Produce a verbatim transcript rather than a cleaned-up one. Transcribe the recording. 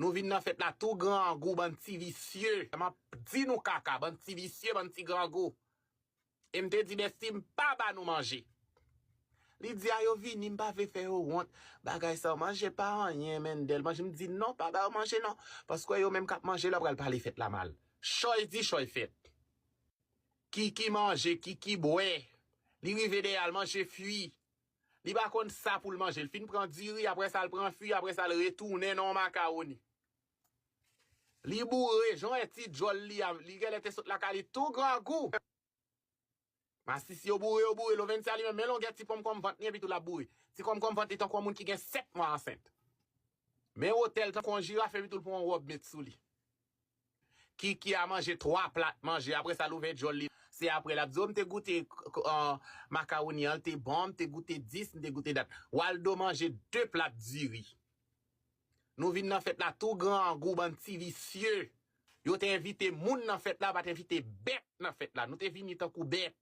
Nou vin nan fèt la tou grangou, bann ti visye. M ap di nou kaka, bann ti visye, bann ti grangou. E m te di Bèsti m pa ba nou manje. Li di a yo vini, m pa vle fè yo wont. Bagay sa yo, manje pa anyen, Mendel. Manje, m di non, pa ba yo manje non. Paske yo menm k ap manje la pral pale fèt la mal. Choy di, choy fèt. Kiki manje, Kiki bwè. Li rive dèyè l manje fwi. Li pa konn sa pou l manje. L fin pran diri, apre sa l pran fwi, apre sa l retounen nan yon makawoni. Li boure, jan w wè ti djòl li a, li genlè te sot lakay li tou grangou. Masisi yo boure, yo boure, Lovensia li menm, men longè ti ponmkòm vant li, epi tou l ap boure. Ti ponmkòm vant li tankou yon moun ki gen sèt mwa ansent. Men wotè l tankou yon jiraf, epi tou l pran yon wòb met sou li. Kiki a manje twa plat manje, apre sa l ouvè djòl li. Se apre l ap di, o, m te goute, k- k- an, makawoni an, l te bon, m te goute dis, m te goute dat. Waldo manje de plat diri. Nou vin nan fèt la tou grangou, bann ti visye. Yo te envite moun nan fèt la, pa t envite bèt nan fèt la. Nou te vini tankou bèt.